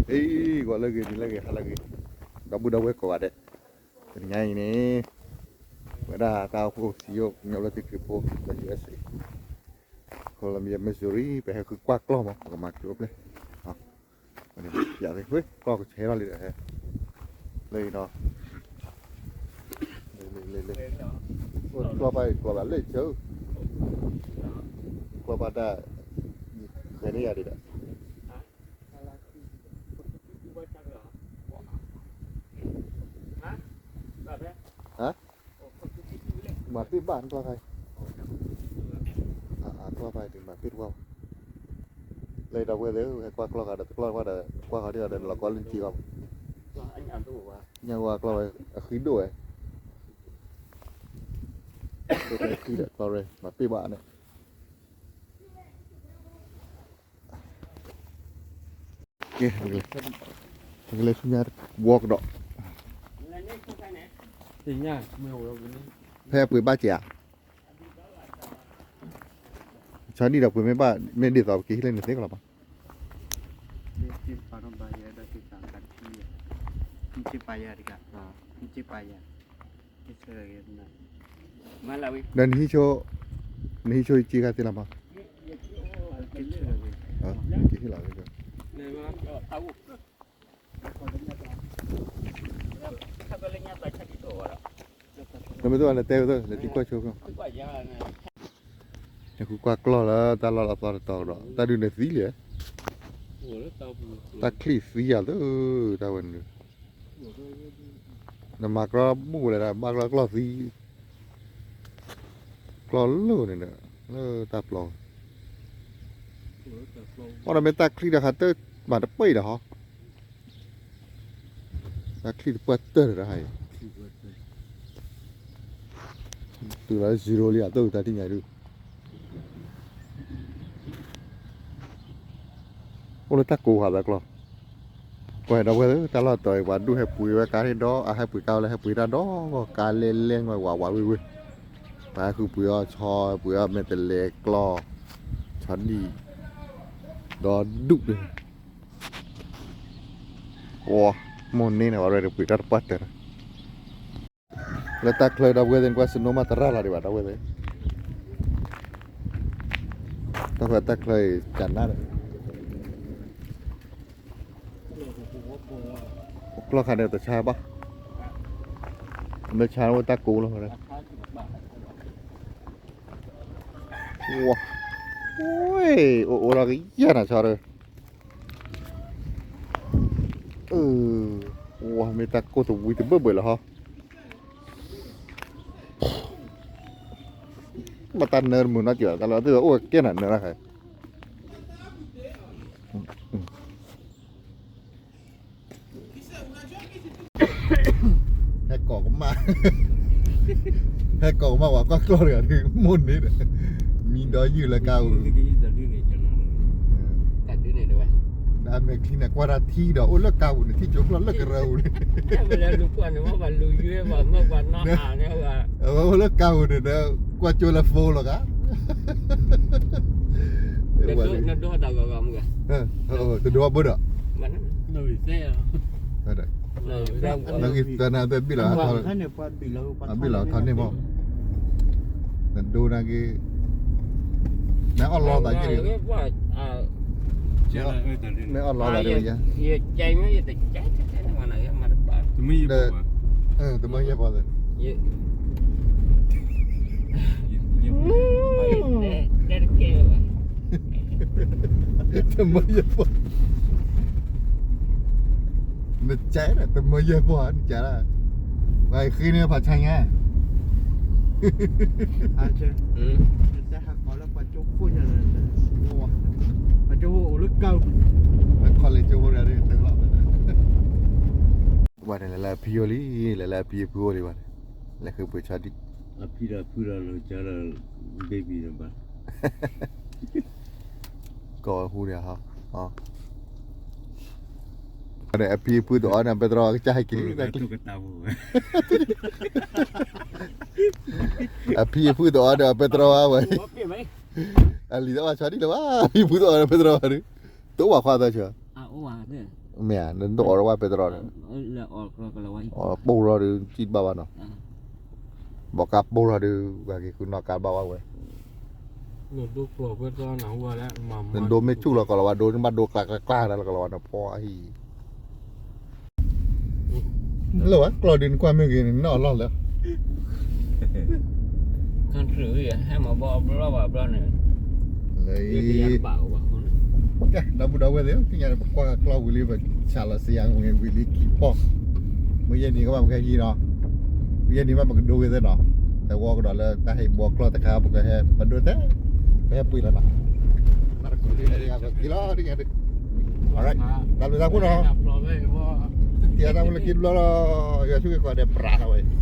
ဟ့ၣ် ဂီၤလၢအဂ့ၤ နံၤလၢအဂ့ၤ ဟါလၢအဂ့ၤ ဒီပုၢ်ဒီဝဲၢ်ကိးဂၤဒဲး, တနံၤညါအံၤန့ၣ် ပဝဲဒၣ်တၢ်အိၣ်ဖှိၣ်စံယိၣ်ကညီဘျၢထံခရံာ်ဖိ လၢ ယူႇအၢၣ်စ့ Columbia Missouri ပဟဲဃုကွၢ်ကျီၢ်မး ပကမၤကျိၤအိၣ်ဖျဲၣ်, ယၤသ့ၣ် ကျီၢ်ကဆဲးထီၣ်လံဒီးဟဲ လၢအံၤနီၤ, လၢ လၢ လၢ ကျီၢ်ဘၣ်အံၤ ကျီၢ်ဘၣ်လၢဆၢ, ကျီၢ်ဘၣ်တၢ် ဃဲၤန့ၢ်ယၤဒံးဒီး ဟါ, မၤပ့ၢ်ဘၣ်ကျီၢ်ခါအံၤ, အကျီၢ်ခါအံၤဒုးမၤပ့ၢ်တဝၢ်ဘၣ်, လၢဒီပုၢ်ဝဲၢ်သ့ၣ် ဟဲကွၢ်ကျီၢ်ခါဒီး တကျီၢ်တဝၢ်ဒီး ကွၢ်ခါဒံးဒီး နလီၤကီလၢနထံဂီၢ်, ညၣ်ဝါကျီၢ်ဝဲ အဃံဒိၣ်ဝဲ, ဒိၣ်ဝဲဃံဒီးကျီၢ်ရဲ မၤပ့ၢ်ဘၣ်န့ၣ် ကဲ ပကလဲၤဆူညါဝီကဒီး, ဖဲအပှ့ၤဘၣ်က့ၤဧါ, ဆီဒံၣ်ဒီးပှ့ၤမ့ၢ်ဘၣ် မ့ၢ်ဒ်သိးပက့ၤဟံၣ်လၢန့ၣ်သ့ကလီၤဘၣ်, ဒီးနဟံၣ်ဆိ နဟံၣ်ဆိယက့ၤခါသ့လီၤမး, က့ၤဟံၣ်လီၤ, နမ့ၢ်တအိၣ်နတဲဝဲသိး နသံကွၢ်ဆိ, နဃုကွၢ်ကျီၢ်လၢတၢ်လီၢ်လီၤသီတတီၤကဒီး တၢ်ဒုးနသံလံ, တၢ်ချံၣ်သံယၤသၢ, တၢ်ဝဲန့ၣ် နမၤကျီၢ်မုၢ်ဝဲလဲၣ်ဒီး မၤကျီၢ်ကျီၢ်သံ, ကျီၢ်လၢန့ၣ်ဒီး လၢတၢ်ပျီ, အီၤဒီးမ့ၢ်တၢ်ချံၣ်ဒီး ဟးတပှဲၤဒီးဟီ, တၢ်ချံၣ်တပှၢ်တၢၢ်ဒီးတဟါအံၤ, တုၤလီၤ zero လံ အသိးတၢ်ထံၣ်ညါဒုး အိၣ်လၢတၢ်ကိးဃာ်သးကျီၢ်, ကွၢ်ဒီပုၢ်ဝဲၢ်သ့ၣ် တၢ်လီၢ်တတီၤအံၤ ပှၤဒူၣ်ဟဲပှ့ၤဝဲကါန့ၣ်ဒီး အဟဲပှ့ၤကါဝဲလၢ ဟဲပှ့ၤတၢ်ဒီး ကါလဲလဲဝဲဝးဝးဝ့ၢ်ဝ့ၢ်, ပှၤဟဲဃုပှ့ၤအီၣ်ဆီ ပှ့ၤအီၣ်မဲာ်တဲးလဲးကျီၢ် ဆီဒံၣ် ဒီဒူၣ်န့ၣ်, အိ မိၢ်န့ၢ်န့ၣ် ပှၤရဲၣ်တပှ့ၤတၢ်တပှၢ်တၢၢ်န့ၣ် လၢတၢ်ချၢဒီပုၢ်ဝဲၢ်သ့ၣ် နကွၢ် snow မးတရၢ်လီၤဒံးဘၣ် ဒီပုၢ်ဝဲၢ်သ့ၣ်, တၢ်ဃၢတၢ်ချၢအံၤ ကနၣ်ဒီး ကျီၢ်ခါန့ၣ်တဆါဘၣ်, မ့ၢ်ဆါဝဲတၢ်ကိးလီၤ, ဝဲ အိၣ်အိၣ်လီၤကယဲၢ်နၤဆီဒီး ဝဲမ့ၢ်တၢ်ကိၢ်သဝံတဘၢၣ်ဘၢၣ်လီၤဟီ, ဘၣ်တၢ်နၢတမုာ်နီတစဲး တၢ်လီၤသ့ၣ်အိၣ်ကဲနၤနၢလီၤခဲ ဟဲကိးကမၣ်, ဟဲကိးကမၣ် ပှၤကွၢ်ကျီၢ်တဂၤဒုး မိၢ်န့ၣ်ဒီး မံဒီယုၢ်လၢကါပူၤ, အမဲာ်ချံန့ၣ်ကွၢ်တၢ်ထံဒီး အိၣ်လၢကါပူၤန့ၣ် ထံၣ်ကၠိကျီၢ်လၢကရၢပူၤန့ၣ်, အဝဲအိၣ်လၢကါပူၤန့ၣ်ဒီး ကွၢ်ကၠိလၢ phone လီၤကါ တဒိးဘၣ်ဒီး နဂံၢ်သၢနၤ ဘၣ်ဘံၣ်လီၤ, ဘံၣ်လီၤထီၣ်န့ၢ်မး, နဒိနၤက့ၤ, နအီၣ်လီသးက့ၤ, နအီၣ်လီသးဒ်ဝဲယါ, တမ့ၢ်ယဲၢ်ပီၤ, တမ့ၢ်ယဲၢ်ပီၤ, နကဲဒီး တမ့ၢ်ယဲၢ်ပီၤ နကဲလၢ, ပှၤဃ့န့ၢ်ဖးဆါညါ, ပှၤကၠိဖိအိၣ်လၢကါပူၤ, ဝဲန့ၣ်လဲၤလၢအဖံအိၣ်လံ, လဲၤလၢအဖံအဖုအိၣ်လံဘၣ်န့ၣ်, လဲၤဃုပှ့ၤဆီဒံၣ်, အဖံဒီးဖုဒီးလီၤကဒီး baby ဒီးဘၣ် ကိးဝဲဟူန့ၣ်ဟီ, အဖံအဖုတအီၣ်န့ၣ် ပဲတြီကစၢ်ဟဲက့ၤလံ, အဖံအဖုတအီၣ်ဒီးပဲတြီဝဲ, အလံၤတအီၣ်ဆီဒံၣ်လၢၤဘၣ်, အဖံအဖုတအီၣ်ဒီးပဲတြီဝဲဒီး, တအိၣ်ဘၣ်ခွါသၢဆၢ မ့ၢ်ဧါ, နဒိးအီၣ်ဝဲပဲတြီဒီး, ပိၢ်ထီၣ်ဒီး ကံၣ်တဘၣ်ဘၣ်နီၤ, ဘီကါပိၢ်ထီၣ်ဒီး ပှၤက့ၤဃုနီၣ်ကါဘၣ်ဝဲဝဲ, နဒိမ့ၢ်ဆူၣ်လီၤကီးလီၤဝဲဒိ နဘၣ်ဒိကျါကျါကျါဒၣ်လီၤကီးလီၤဝဲနဖီအဟံၣ် လၢဝဲကျီၢ်ဒုး နကွၢ်မ့ၢ်ဂ့ၤန့ၣ် နီၣ်အလီၢ်လၢ ဟဲမၤဘီဘျီဘၣ်ဘျီန့ၣ် လၢ ကဲ ဒီပုၢ်ဒီဝဲၢ်သ့ၣ်ဧၢ, သ့ၣ်ညါန့ၣ် ပကွၢ်ကျီၢ်ဝံၤလံ ပဆးလီၤစံယါဝံၤလံခံဖီ, မ့ၢ်ယဲၢ်နံၤကဘၣ်ပကဟဲဟံးနီၤ, မ့ၢ်ယဲၢ်နံၤဘၣ်ပကဒိဂ့ၤသ့ၣ်နီၤ, သဝီကဒီးလၢတၢ်ဟဲဘီကျီၢ်တခါ ပကဟဲ ပဒိသ့, ပဟဲပှ့ၤလီၤနီၤ, ပက့ၤလီၤ သ့ၣ်ညါဒုး, alright, တၢ်ဘျုးတၢ်ဖှိၣ်နီၤ, တံၤတၢ်မူလၢခံတဘျီလီၤ, ယွၤဆိၣ်ဂ့ၤကိးဂၤဒဲး ပြးထီၣ်ဝဲ